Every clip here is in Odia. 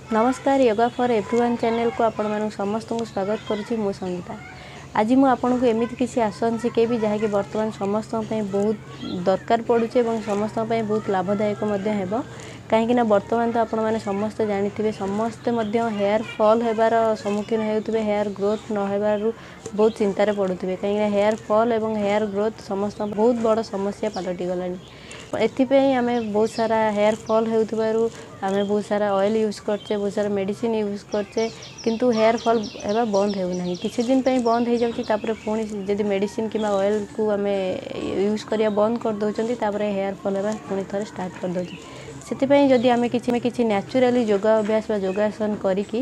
ନମସ୍କାର, ୟୋଗା ଫର୍ ଏଭ୍ରିୱାନ୍ ଚ୍ୟାନେଲକୁ ଆପଣମାନଙ୍କୁ ସମସ୍ତଙ୍କୁ ସ୍ୱାଗତ କରୁଛି। ମୁଁ ସଙ୍ଗୀତା। ଆଜି ମୁଁ ଆପଣଙ୍କୁ ଏମିତି କିଛି ଆସନ ଶିଖେଇବି, ଯାହାକି ବର୍ତ୍ତମାନ ସମସ୍ତଙ୍କ ପାଇଁ ବହୁତ ଦରକାର ପଡ଼ୁଛି ଏବଂ ସମସ୍ତଙ୍କ ପାଇଁ ବହୁତ ଲାଭଦାୟକ ମଧ୍ୟ ହେବ। କାହିଁକିନା ବର୍ତ୍ତମାନ ତ ଆପଣମାନେ ସମସ୍ତେ ଜାଣିଥିବେ, ସମସ୍ତେ ମଧ୍ୟ ହେୟାର ଫଲ୍ ହେବାର ସମ୍ମୁଖୀନ ହେଉଥିବେ, ହେୟାର ଗ୍ରୋଥ୍ ନ ହେବାରୁ ବହୁତ ଚିନ୍ତାରେ ପଡ଼ୁଥିବେ। କାହିଁକିନା ହେୟାର ଫଲ୍ ଏବଂ ହେୟାର ଗ୍ରୋଥ୍ ସମସ୍ତଙ୍କ ବହୁତ ବଡ଼ ସମସ୍ୟା ପାଲଟିଗଲାଣି। ଏଥିପାଇଁ ଆମେ ବହୁତ ସାରା ହେୟାର ଫଲ୍ ହେଉଥିବାରୁ ଆମେ ବହୁତ ସାରା ଅଏଲ୍ ୟୁଜ୍ କରୁଛେ, ବହୁତ ସାରା ମେଡ଼ିସିନ୍ ୟୁଜ୍ କରୁଛେ, କିନ୍ତୁ ହେୟାର ଫଲ୍ ହେବା ବନ୍ଦ ହେଉନାହିଁ। କିଛି ଦିନ ପାଇଁ ବନ୍ଦ ହେଇଯାଉଛି, ତାପରେ ପୁଣି ଯଦି ମେଡ଼ିସିନ୍ କିମ୍ବା ଅଏଲ୍କୁ ଆମେ ୟୁଜ୍ କରିବା ବନ୍ଦ କରିଦେଉଛନ୍ତି, ତାପରେ ହେୟାର ଫଲ୍ ହେବା ପୁଣି ଥରେ ଷ୍ଟାର୍ଟ କରିଦେଉଛି। ସେଥିପାଇଁ ଯଦି ଆମେ କିଛି ନ୍ୟାଚୁରାଲି ଯୋଗା ଅଭ୍ୟାସ ବା ଯୋଗାସନ କରିକି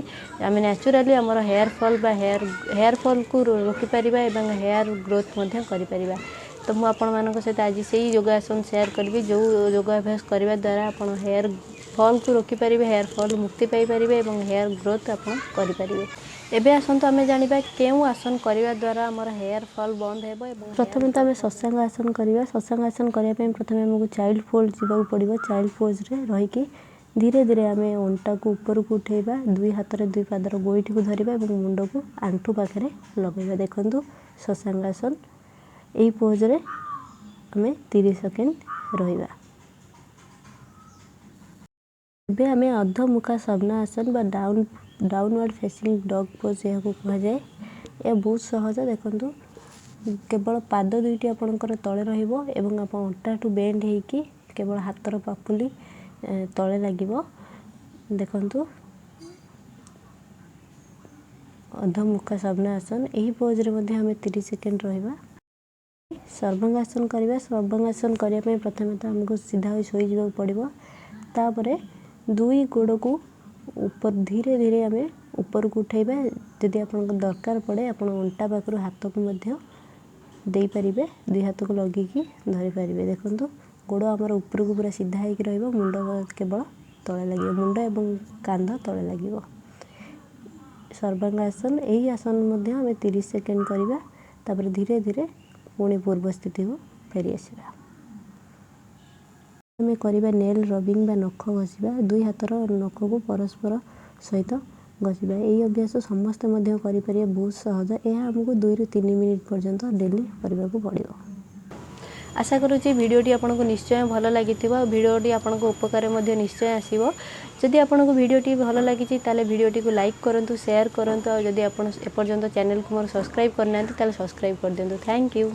ଆମେ ନ୍ୟାଚୁରାଲି ଆମର ହେୟାର ଫଲ୍ ବା ହେୟାର ଫଲ୍କୁ ରୋକିପାରିବା ଏବଂ ହେୟାର ଗ୍ରୋଥ୍ ମଧ୍ୟ କରିପାରିବା। ତ ମୁଁ ଆପଣମାନଙ୍କ ସହିତ ଆଜି ସେଇ ଯୋଗାସନ ସେୟାର କରିବି, ଯେଉଁ ଯୋଗାଭ୍ୟାସ କରିବା ଦ୍ୱାରା ଆପଣ ହେୟାର ଫଲ୍କୁ ରୋକିପାରିବେ, ହେୟାର ଫଲ୍ ମୁକ୍ତି ପାଇପାରିବେ ଏବଂ ହେୟାର ଗ୍ରୋଥ୍ ଆପଣ କରିପାରିବେ। ଏବେ ଆସନ୍ତୁ ଆମେ ଜାଣିବା କେଉଁ ଆସନ କରିବା ଦ୍ୱାରା ଆମର ହେୟାର ଫଲ୍ ବନ୍ଦ ହେବ। ଏବଂ ପ୍ରଥମେ ତ ଆମେ ଶଶାଙ୍କ ଆସନ କରିବା। ଶଶାଙ୍କ ଆସନ କରିବା ପାଇଁ ପ୍ରଥମେ ଆମକୁ ଚାଇଲ୍ଡ ପୋଜ୍ ଯିବାକୁ ପଡ଼ିବ। ଚାଇଲ୍ଡ ପୋଜ୍ରେ ରହିକି ଧୀରେ ଧୀରେ ଆମେ ଅଣ୍ଟାକୁ ଉପରକୁ ଉଠେଇବା, ଦୁଇ ହାତରେ ଦୁଇ ପାଦର ଗୋଇଠିକୁ ଧରିବା ଏବଂ ମୁଣ୍ଡକୁ ଆଣ୍ଠୁ ପାଖରେ ଲଗାଇବା। ଦେଖନ୍ତୁ, ଶଶାଙ୍କାସନ ଏହି ପୋଜ୍ରେ ଆମେ 30 ସେକେଣ୍ଡ ରହିବା। ଏବେ ଆମେ ଅଧମୁଖା ଆସନ ବା ଡାଉନୱାର୍ଡ଼ ଫେସିଂ ଡଗ୍ ପୋଜ୍ ଏହାକୁ କୁହାଯାଏ। ଏହା ବହୁତ ସହଜ। ଦେଖନ୍ତୁ, କେବଳ ପାଦ ଦୁଇଟି ଆପଣଙ୍କର ତଳେ ରହିବ ଏବଂ ଆପଣ ଅଣ୍ଟାଠୁ ବେଣ୍ଡ ହେଇକି କେବଳ ହାତର ପାପୁଲି ତଳେ ଲାଗିବ। ଦେଖନ୍ତୁ, ଅଧମୁଖା ଆସନ ଏହି ପୋଜ୍ରେ ମଧ୍ୟ ଆମେ 30 ସେକେଣ୍ଡ ରହିବା। ସର୍ବାଙ୍ଗାସନ କରିବା। ସର୍ବାଙ୍ଗାସନ କରିବା ପାଇଁ ପ୍ରଥମେ ତ ଆମକୁ ସିଧା ହୋଇ ଶୋଇଯିବାକୁ ପଡ଼ିବ। ତାପରେ ଦୁଇ ଗୋଡ଼କୁ ଉପର ଧୀରେ ଧୀରେ ଆମେ ଉପରକୁ ଉଠାଇବା। ଯଦି ଆପଣଙ୍କ ଦରକାର ପଡ଼େ, ଆପଣ ଅଣ୍ଟା ପାଖରୁ ହାତକୁ ମଧ୍ୟ ଦେଇପାରିବେ, ଦୁଇ ହାତକୁ ଲଗେଇକି ଧରିପାରିବେ। ଦେଖନ୍ତୁ, ଗୋଡ଼ ଆମର ଉପରକୁ ପୁରା ସିଧା ହେଇକି ରହିବ, ମୁଣ୍ଡ କେବଳ ତଳେ ଲାଗିବ, ମୁଣ୍ଡ ଏବଂ କାନ୍ଧ ତଳେ ଲାଗିବ। ସର୍ବାଙ୍ଗାସନ ଏହି ଆସନ ମଧ୍ୟ ଆମେ 30 ସେକେଣ୍ଡ କରିବା। ତାପରେ ଧୀରେ ଧୀରେ ପୁଣି ପୂର୍ବ ସ୍ଥିତିକୁ ଫେରି ଆସିବା। ଆମେ କରିବା ନେଲ୍ ରବିଂ ବା ନଖ ଘଷିବା। ଦୁଇ ହାତର ନଖକୁ ପରସ୍ପର ସହିତ ଘଷିବା। ଏହି ଅଭ୍ୟାସ ସମସ୍ତେ ମଧ୍ୟ କରିପାରିବେ, ବହୁତ ସହଜ। ଏହା ଆମକୁ 2ରୁ 3 ମିନିଟ୍ ପର୍ଯ୍ୟନ୍ତ ଡେଲି କରିବାକୁ ପଡ଼ିବ। ଆଶା କରୁଛି ଭିଡ଼ିଓଟି ଆପଣଙ୍କୁ ନିଶ୍ଚୟ ଭଲ ଲାଗିଥିବ ଆଉ ଭିଡ଼ିଓଟି ଆପଣଙ୍କ ଉପକାରରେ ମଧ୍ୟ ନିଶ୍ଚୟ ଆସିବ। ଯଦି ଆପଣଙ୍କୁ ଭିଡ଼ିଓଟି ଭଲ ଲାଗିଛି, ତାହେଲେ ଭିଡ଼ିଓଟିକୁ ଲାଇକ୍ କରନ୍ତୁ, ସେୟାର କରନ୍ତୁ ଆଉ ଯଦି ଆପଣ ଏପର୍ଯ୍ୟନ୍ତ ଚ୍ୟାନେଲକୁ ମୋର ସବସ୍କ୍ରାଇବ୍ କରିନାହାନ୍ତି, ତାହେଲେ ସବସ୍କ୍ରାଇବ୍ କରିଦିଅନ୍ତୁ। Thank you.